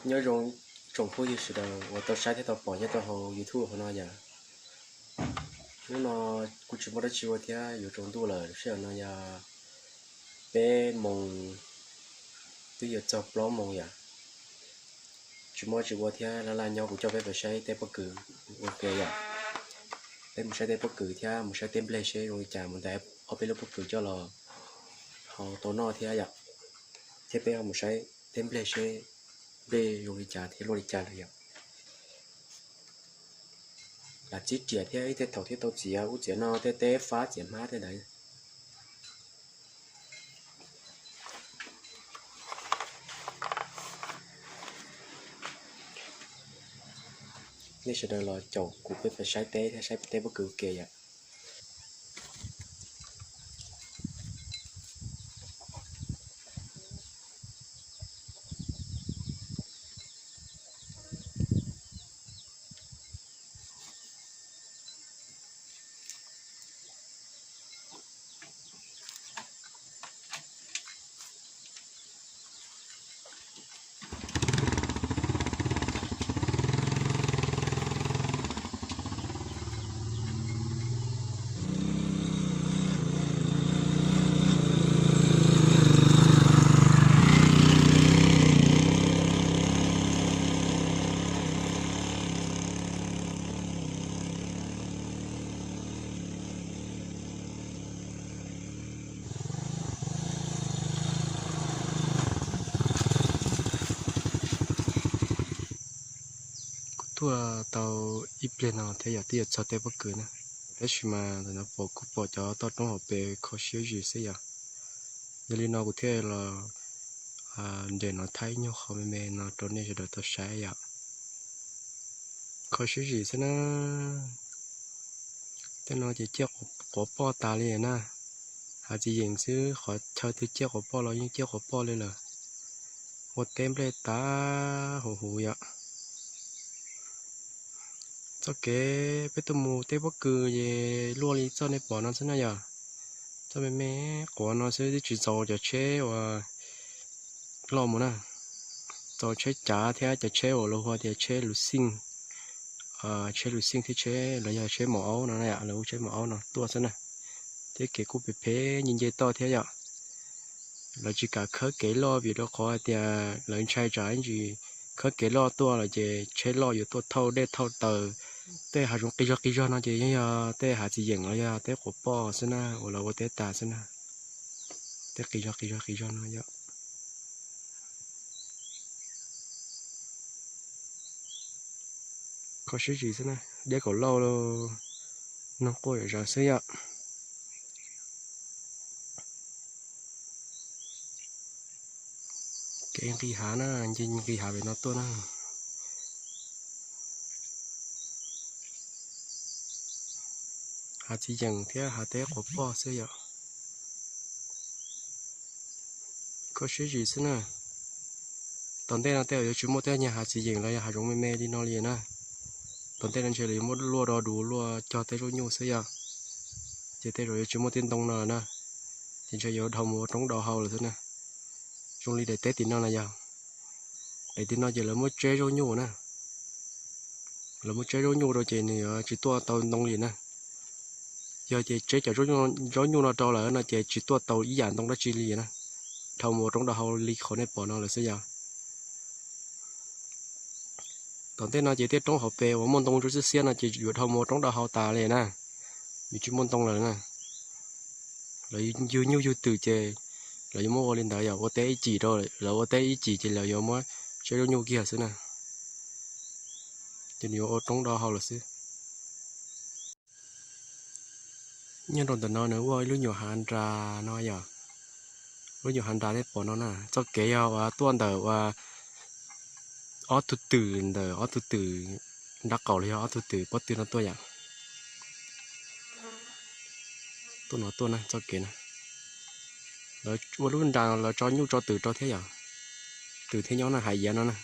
Nyob zoo tsoom phooj ywg sawv daws uas tau saib thiab tau pom nyob rau hauv YouTube hauv no yom. Hnub no kuv tsis muaj dab tsi ua thiab yuav tsaus ntuj lawm, sij hawm no yog peb moos twb yuav txog plaub moos yom. Tsis muaj dab tsi ua thiab laj laj nyob, kuv coj peb pais saib teb pob kws ua ke yom. Peb mus saib teb pob kws thiab mus saib teb nplej seb zoo li cas, mus ntais ob peb lub pob kws coj los hau tau noj thiab yom. Thiab peb ho mus saib teb nplej seb nplej zoo li cas thiab luaj li cas lawm yom. Lam txib riam thiab ib tej thaum thiab tau txiav ub txiav no tej teb fab txiav hmab tej ntawd. Nej sawv daws los caum kuv peb pais saib teb thiab saib teb pob kws ua ke yom. Kuv tuaj tau ib pliag no thiab yog twb yuav txog teb pob kws na, tab sis mas ntawm no pom kuv pom cov toj roob hauv pes kho siab zis xwb yom. Yog li no kuv thiaj los nres no thaij ib nyuag qhov me me no rau nej sawv daws tau saib yom. Kho siab zis xwb na. Tej no ces ciaj quav poj tas li na. Hav txiv yeem xwb, qhov chaw twg ciaj quav poj los yeej ciaj quav poj li lawm. Ua teb nplej tas huv huv yom. Txoj kev peb tuaj mus teb pob kws ces luaj li txoj nej pom no xwb na yom. Txoj me me quav no xwb twb tsis txaus cov tsheb uas loj mus na. Txaus tsheb cav thiab cov tsheb uas lawv hu tias tsheb luv xij, tsheb luv xij thiab tsheb los yog tsheb maum aub no, lawv hu tsheb maum aub no tuaj xwb na. Thiab kev kuj phem phem nce nce toj thiab yom. Lawv tsis kam khawb kev loj vim rau qhov hais tias lawv ntshai tsam ib ntsis khawb kev loj tuaj lawm ces tsheb loj yuav tuaj thauj dej thauj taws. Tej hav zoov qis zog qis zog no ces yeej yog tej hav txiv yeem los yog teb quav poj xwb na, uas lawv ua teb tas xwb na. Tej qis zog qis zog qis zog no yom. Kho siab zis xwb na, deb kaum lauj, noog quaj zom zaws xwb yom. Kev nqis hav na, nce nqis hav pem no tuaj na. Hav txiv yeem thiab hav teb quav poj xwb yom. Kho siab zis xwb na. Tom ntej no tej zaum yuav tsis muaj tej nyuag hav txiv yeem los yog hav zoov me me li no li na. Tom ntej no ntshe lawv yuav muab luaj do dus luaj cog tej zaub nyuj xwb yom. Ces tej zaum yuav tsis muaj tej ntoo no lawm na. Ces ntshe yuav dhau mus ua roob do hau lawm xwb na. Zoo li daim teb tim no na yog, daim tim no ces lawv muab tseb zaub nyuj na. Lawv muab tseb zaub nyuj rau ces nws yuav tsis tuaj tau ntoo li na. Yog ces tseb cov zaub nyuj no rau lawm no ces tsis tuaj tau ib yam ntoo dab tsi li na. Dhau mus ua roob do hau li qhov nej pom no lawm xwb yom. Tom ntej no ces tej roob hauv pes uas muaj ntoo ntsuab xiab xiab no ces yuav dhau mus ua roob do hau tas li na. Yuav tsis muaj ntoo lawm na. Lawv yug nyuj yug twm ces lawv yuav muab ua li ntawd yom, ua teb ib cim rau, lawv ua teb ib cim ces lawv yuav muab tseb zaub nyuj kiag xwb na. Ces nws yuav ua roob do hau lawm xwb. Nyob rau ntawm no nws ua ib lub nyuam hav nras no yom. Lub nyuam hav nras nej pom no na, txoj kev yog uas tuaj ntawm uas ob tug twm, ntawm ob tug twm nraub qaum los yog ob tug twm pob tw no tuaj yom. Tuaj no tuaj na txoj kev na. Lawv ua lub nras no lawv tso nyuj tso twm rau thiab yom. Twm thiaj nyob na, hav iav no na.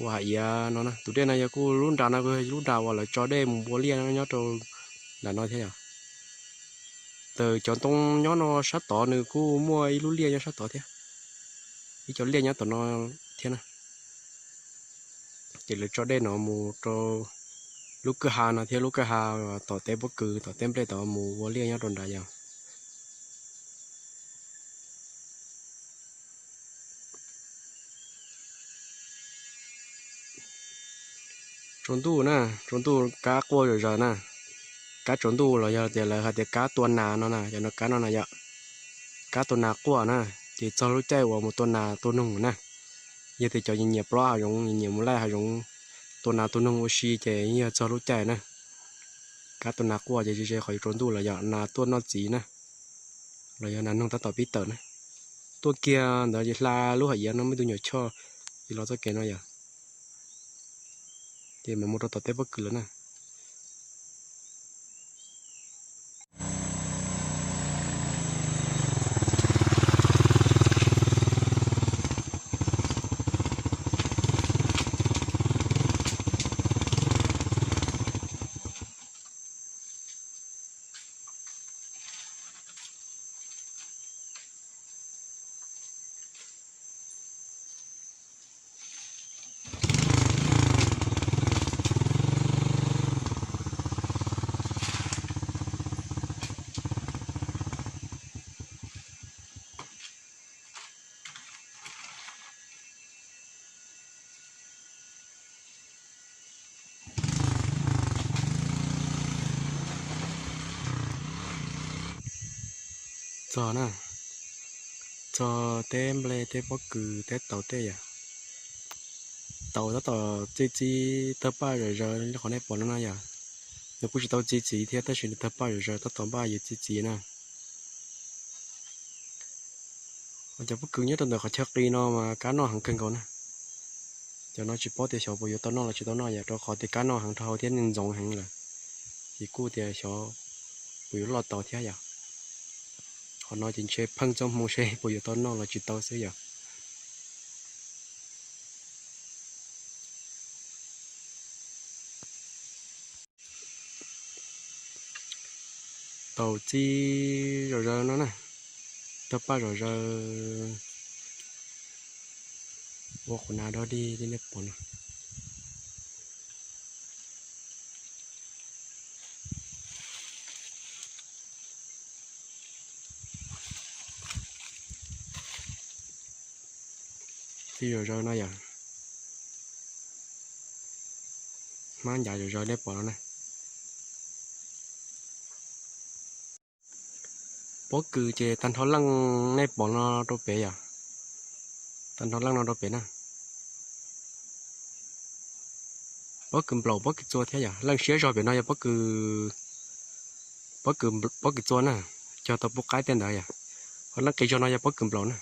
Ua hav iav no na, tus dej no yog kuj lub nras no kuj yog lub nras uas lawv tso dej mus ua liaj nyob rau nram no thiab yom. Ntawm cov ntoo nyob no sab tod nws kuj muaj ib lub liaj nyob sab tod thiab. Ib co liaj nyob tom no thiab na. Ces lawv tso dej no mus rau lub kwj ha no thiab lub kwj ha tom teb pob kws, tom teb nplej tod mus ua liaj nyob rau nrad yog. Tsaus ntuj na, tsaus ntuj kab quaj zom zaws na. Kab tsaus ntuj los yog tias lawv hais tias kab tua nas no na, cov no kab no na yom. Kab tua nas quaj na, ces txog lub caij uas mus tua nas tua noog na. Yog tias cov nyiam nyiam plob hav zoov, nyiam nyiam mus laij hav zoov, tua nas tua noog ua si ces yog txog lub caij na. Kab tua nas quaj ces ze ze qhov yuav tsaus ntuj los yog nas tuaj noj txiv na, los yog nas noog tab tom pib tawm na. Tuaj kiag ntawd ces hla lub hawm iav no muaj ib tug nyuam choj, ces los txoj kev no yog, ces mam mus rau tom teb pob kws lawm na. Txog na, txog teb nplej teb pob kws teb taus tej yom. Taus tab tom txi txiv tawg paj zom zaws li qhov nej pom no na yom. Nws kuj tsis tau txi txiv thiab tab sis nws tawg paj zom zaws tab tom npaj yuav txi txiv na. Cov pob kws nyob rau ntawm qhov chaw qis no mas kab noj heev kawg nkaus na. Cov no tsis paub tias xyov puas yuav tau noj los tsis tau noj yom, rau qhov tias kab noj heev rau hauv thiab neeg ntxoov heev lawm. Ces kuj tias xyov puas yuav loj tau thiab yom. Qhov no ces ntshe pheej txoj hmoo seb puas yuav tau noj los tsis tau xwb yom. Taus txi zom zaws no na, tawg paj zom zaws, ua qhuav nas dog dig li nej pom no. Txi zom zaws no yom, hmab ncav zom zaws nej pom no na. Pob kws ces tag nrho leej nej pom no rau pem yom, tag nrho leej no rau pem na. Pob kws nplaum pob kws txua thiab yom, leej siab zog pem no yog pob kws, pob kws, pob kws txua na, cog tau pub qaib tej ntawd yom. Ho leej qis zog no yog pob kws nplaum na.